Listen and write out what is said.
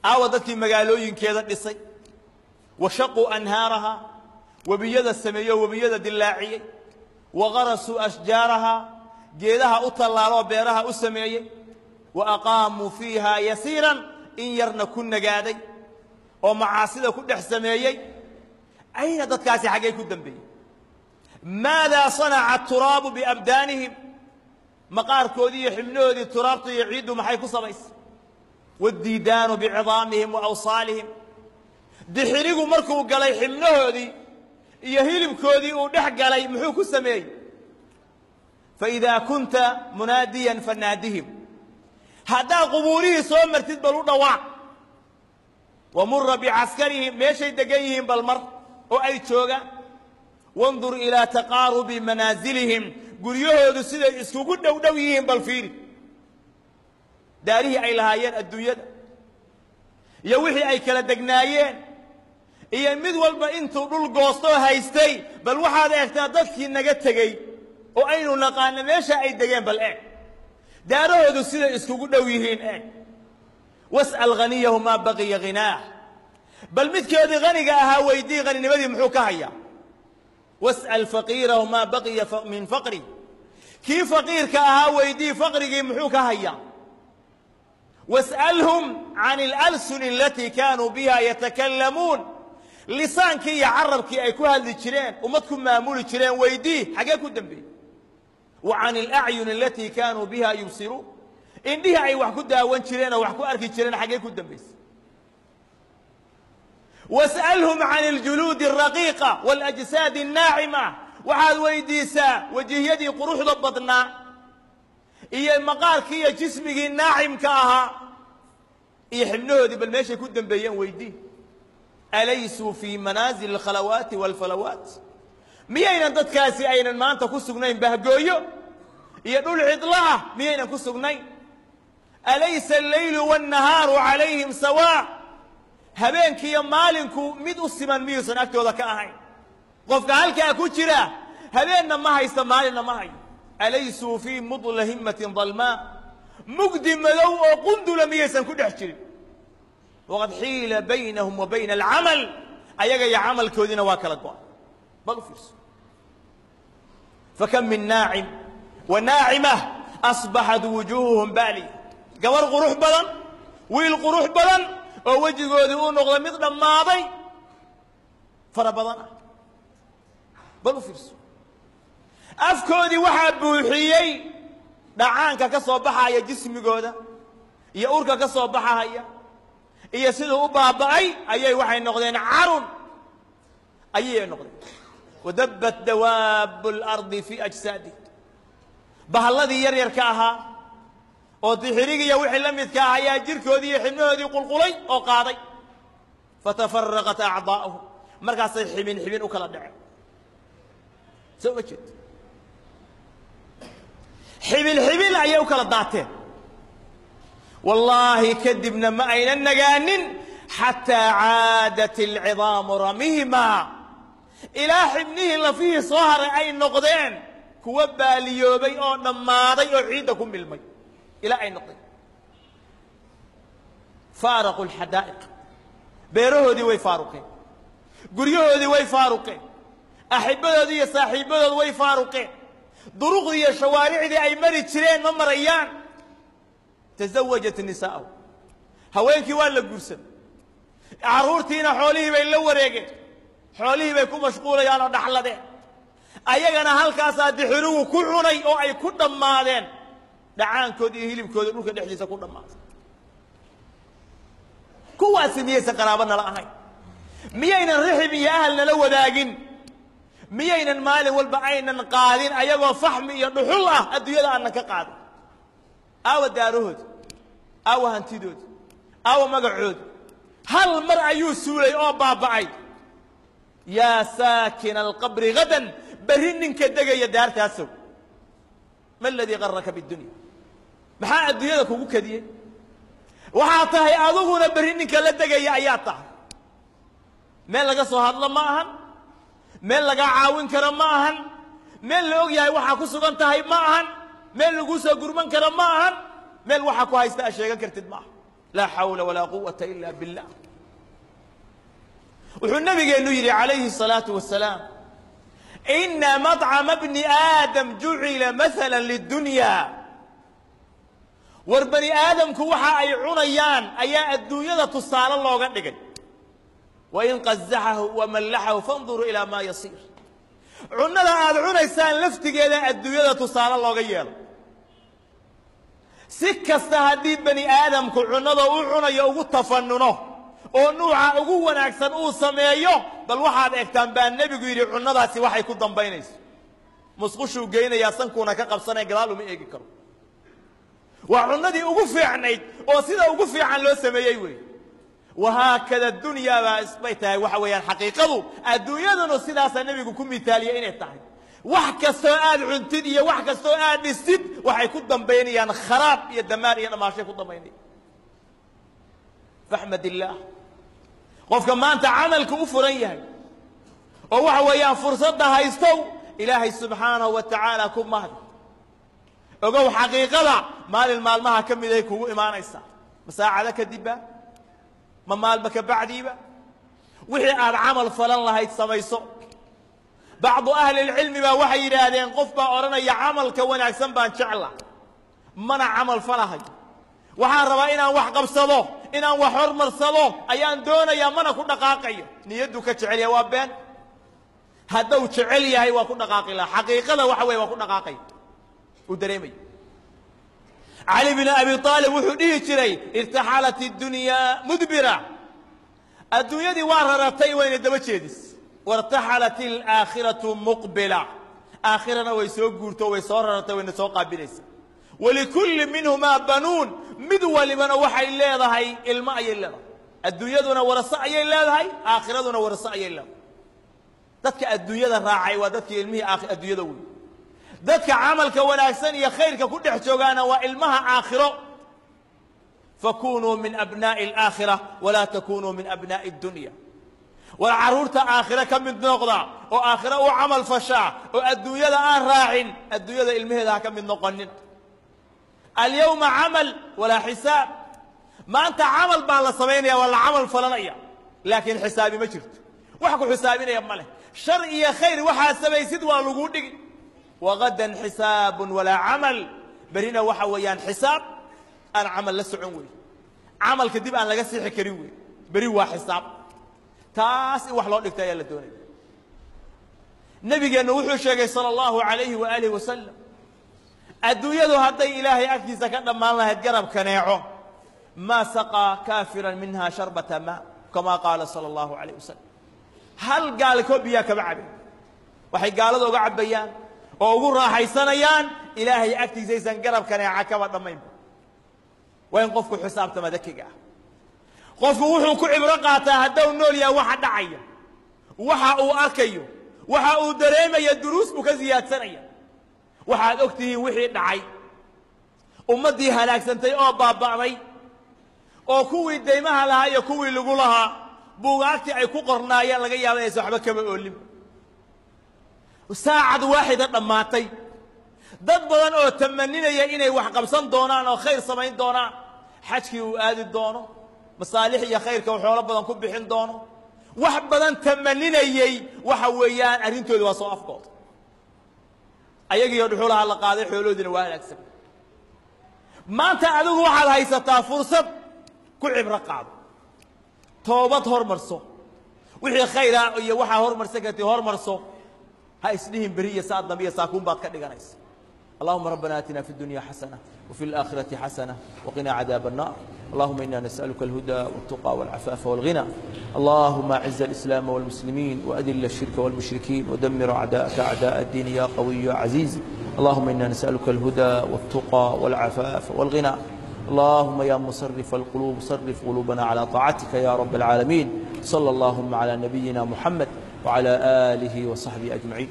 Aawa dadkii magaalooyinkeeda dhisay, washaquu anhaaraha, webiyada sameeyo, webiyada dilaaciyey, wagarasuu ashjaaraha, geedaha u tallaaloo beeraha u sameeyey, wa aqaamuu fiiha yasiiran, in yarna ku nagaaday oo macaasida ku dhex sameeyey. Ayna dadkaasi xaggay ku dambeeyey? Maadaa sanaca aturaabu biabdaanihim? Maqaarkoodii iyo xibnahoodii turaabtu iyo ciiddu maxay ku samaysay? Waaddiidaanu bicidaamihim wa awsaalihim, dixirigu markuu galay xibnahoodii iyo hilibkoodii uu dhex galay muxuu ku sameeyey? Faidaa kunta munaadiyan fanaadihim, haddaad qubuurihii soo martid bal u dhawaaq. Wamura bicaskarihim, meeshay degan yihiin bal mar oo ay joogaan. Wandur ilaa taqaarubi manaasilihim, guryahoodu siday iskugu dhow dhow yihiin bal fiiri. Daarihii ay lahaayeen adduunyada iyo wixii ay kala degnaayeen iyo mid walba intuu dhul goostoo haystay, bal waxaad eegtaa dadkii naga tegey oo aynu naqaano meesha ay degeen, bal eeg daarahoodu siday iskugu dhow yihiin eeg. Was'al haniyahu maa baqiya khinaah, bal midkoodii haniga ahaa weydii haninimadii muxuu ka hayaa. Was'al faqiirahu maa baqiya min faqri, kii faqiirka ahaa weydii faqrigii muxuu ka hayaa. Was'alhum can alalsuni alatii kaanuu biha yatakallamuun, lisaankii iyo carabkii ay ku hadli jireen, ummad ku maamuli jireen weydii xaggee ku dambeeyey. Wa can alacyuni alatii kaanuu biha yubsiruun, indhihii ay wax ku daawan jireen oo wax ku arki jireen xaggee ku dambaysay. Was'alhum can aljuluudi alraqiiqa waalajsaadi annaacima, waxaad weydiisaa wejiyadii quruxda badnaa iyo maqaarkii iyo jismigii naacimka ahaa iyo xibnahoodii bal meeshay ku dambeeyeen weydii. Alaysuu fii manaazili alkhalawaati waalfalawaat, miyaynan dadkaasi aynan maanta ku sugnayn bahgooyo iyo dhul cidlo ah, miyaynan ku sugnayn? Alaysa alleylu wannahaaru calayhim sawaa, habeenkiiyo maalinku mid u siman miyuusan agtooda ka ahayn? Qofka halkaa ku jira habeenna ma haysta maalinna ma hayo. Alaysuu fii mudla himmatin dalmaa, mugdi madow oo qundula miyaysan ku dhex jirin? Waqad xiila baynahum wa bayna alcamal, ayaga iyo camalkoodiina waa kala go'ay. Bal u fiirso, fakam min naacim wa naacima asbaxat wujuuhuhum baaliya, gabar qurux badan, wiil qurux badan oo wejigoodii uu noqday mid dhammaaday fara badan ah. Bal u fiirso, afkoodii waxaa buuxiyey dhacaanka ka soo baxaya jismigooda iyo urka ka soo baxahaya iyo siduu u baaba'ay ayay waxay noqdeen carun ayay noqdeen. Wadabbat dawaabu اlardi fii ajsaadi, bahalladii yar yarka ahaa oo dixirigiiyo wixii la midka ah ayaa jirkoodii iyo xibnahoodii qulqulay oo qaaday. Fatafaraqat acdaa'uhum, markaasay xibin xibin u kala dhaceen. Soo ma jeed, xibin xibin ayay u kala daateen. Wallaahi kadibna ma aynan nagaanin xataa caadat alcidaamu ramiima, ilaa xibnihii lafihii soo haray ay noqdeen kuwa baaliyoobay oo dhammaaday oo ciidda ku milmay ilaa ay noqdeen. Faaraqu alxadaa'iq, beerahoodii way faaruqeen, guryahoodii way faaruqeen, axibbadoodii iyo saaxiibbadood way faaruqeen, duruqdii iyo shawaaricdii ay mari jireen ma marayaan. Tasawajat nisaa'ahu, haweenkii waa la guursaday, carruurtiina xoolihii bay la wareegeen, xoolihii bay ku mashquulayaan oo dhaxladeen. Ayagana halkaasaa dixirigu ku cunay oo ay ku dhammaadeen, dhacaankoodi iyo hilibkooda dhulka dhexdiisa ku dhammaaday. Kuwaasi miyaysan qaraabo nala ahayn? Miyaynan rixib iyo ahal nala wadaagin? Miyaynan maalin walba aynan qaadin ayagoo faxmi iyo dhuxul ah adduunyada aanan ka qaadin? Aawa daarahooda, aawa hantidooda, aawa magacooda, hal mar ayuu suulay oo baaba'ay. Yaa saakina alqabri hadan, berri ninka degaya daartaasow, ma aladii qaraka bidunya? Maxaa adduunyada kugu kadiyey? Waxaa tahay adiguna berri ninka la degaya ayaa tahay. Meel laga soo hadlo ma ahan, meel lagaa caawin karo ma ahan, meel la og yahay waxaa ku sugan tahay ma ahan, meel laguu soo gurman karo ma ahan, meel waxaa ku haysta a sheegan kartid ma aha. Laa xawla walaa quwata ila billah. Wuxuu nabigeennu yidhi calayhi الsalaatu wasalaam, ina maطcama bni aadam jucila maala lidunya. War bani aadamku waxa ay cunayaan ayaa adduunyada tusaale looga dhigay. Wain qazaxahu wamallaxahu fanduruu ilaa maa yasiir. Cunnada aad cunaysaan laftigeeda adduunyada tusaale looga yeelo. Si kasta haddii bani aadamku cunnada u cunayo ugu tafanuno oo nuuca ugu wanaagsan uu sameeyo, bal waxaad eegtaan baa nebigu yidhi cunnadaasi waxay ku dambaynayso. Musqushuu geynayaa, sankuuna ka qabsanaya, gadaal uma eegi karo. Waa cunnadii ugu fiicnayd oo sida ugu fiican loo sameeyey wey. Wahaakada dunyaa baa isbay tahay. Waxa weeyaan xaqiiqadu adduunyaduna sidaasaa nebigu ku mitaaliyey inay tahay. Wax kastoo aad cuntid iyo wax kastoo aad dhistid waxay ku dambaynayaan kharaab iyo damaar iyo dhamaashay ku dambaynayaan. Faxmad illaah. Qofka maanta camalka u furan yahay oo waxa weeyaan fursadda haystow, ilaahay subxaanahu wa tacaala ku mahdi. Ogow xaqiiqada maalin maalmaha ka mid ay kugu imaanaysaa, ma saacado kadibba, ma maalma ka bacdiiba. Wixii aad camal falan lahayd samayso. Bacdu ahlilcilmi baa waxay yidhaahdeen, qof baa odhanaya camalka wanaagsan baan jecla, mana camal falahay, waxaan rabaa inaan wax qabsado, inaan wax hormarsado ayaan doonayaa, mana ku dhaqaaqayo. Niyaddu ka jecel yahay waa been. Hadduu jecel yahay waa ku dhaqaaqi laha. Xaqiiqada waxa weye waa ku dhaqaaqay uu dareemaya. Cali bn Abi Aalib wuxuu dhihi jiray, irtaxalat اdunyaa mudbira, adduunyadii waa raratay wayna daba jeedis. Wartaxalat alaakhiratu muqbila, aakhirana way soo guurto, way soo raratay, wayna soo qaabilaysa. Walikulli minhumaa banuun, mid walibana waxay leedahay ilmo ayay leedahay. Adduunyaduna waraso ayay leedahay, aakhiraduna waraso ayay leedahay. Dadka adduunyada raacay waa dadkii ilmihii adduunyada wey. Dadka camalka wanaagsan iyo khayrka ku dhex joogaana waa ilmaha aakhiro. Fakunuu min abnaa'i alaakhira walaa takunuu min abnaa'i addunya. War carruurta aakhiro ka mid noqda oo aakhiro u camal fashaa oo adduunyada aan raacin, adduunyada ilmaheeda ha ka mid noqonin. Alyawma camal walaa xisaab. Maanta camal baa la samaynaya, waa la camal falanaya, laakiin xisaabi ma jirto. Wax ku xisaabinaya ma leh. Shar iyo khayr waxaa samaysid waa laguu dhigi. Wagadan xisaabun walaa camal. Berrina waxa weeyaan xisaab aan camal la socon wey, camalka dib aan laga siixi karin wey. Beri waa xisaab. Taas in wax loo dhigto ayaa la doonaya. Nebigeennu wuxuu sheegay sala allahu alayhi waaalihi wasalam, adduunyadu hadday ilaahay agtiisa ka dhammaan lahayd garab kaneeco, maa saqaa kaafiran minha sharbata maa, kamaa qaala sala allahu alayh wasalam. Hal gaal koo biyaa kama cabin. Waxay gaalada uga cabbayaan oo ugu raaxaysanayaan ilaahay agtiisaysan garab kaneeca kaba dhammaynba. Waa in qofku xisaabtama dakiga ah. Qofku wuxuu ku cibro qaataa haddau nool yahay waxa dhacaya, waxa uu arkayo, waxa uu dareemaya, duruus buu ka siyaadsanaya. Waxaad og tihiin wixii dhacay, ummaddii halaagsantay oo baaba'day, oo kuwii daymaha lahaa iyo kuwii lagu lahaa buugaagtii ay ku qornaayeen laga yaaba inaysan waxba kaba oolin. Saacad waaxida dhammaatay. Dad badan oo tamaninaya inay wax qabsan doonaan oo khayr samayn doonaan, xajkii uu aadi doono, masaalix iyo khayrka uu xoolo badan ku bixin doono, wax badan tamaninayey, waxa weeyaan arrintoodi waa soo afkooda. Ayagiiyo dhuxulaha la qaaday, xoolohoodiina waa halaagsan. Maanta adigu waxaad haysataa fursad ku cibro qaado, toobad hormarso, wixii khayra iyo waxaa hormarsan karti hormarso. Ha isdhihin beri iyo saa dambe iyo saakuun baad ka dhiganaysa. اللهم ربنا آتنا في الدنيا حسنة وفي الآخرة حسنة وقنا عذاب النار. اللهم إنا نسألك الهدى والتقى والعفاف والغنى. اللهم أعز الإسلام والمسلمين وأذل الشرك والمشركين ودمر أعداءك أعداء الدين يا قوي يا عزيز. اللهم إنا نسألك الهدى والتقى والعفاف والغنى. اللهم يا مصرف القلوب صرف قلوبنا على طاعتك يا رب العالمين. صلى اللهم على نبينا محمد وعلى آله وصحبه أجمعين.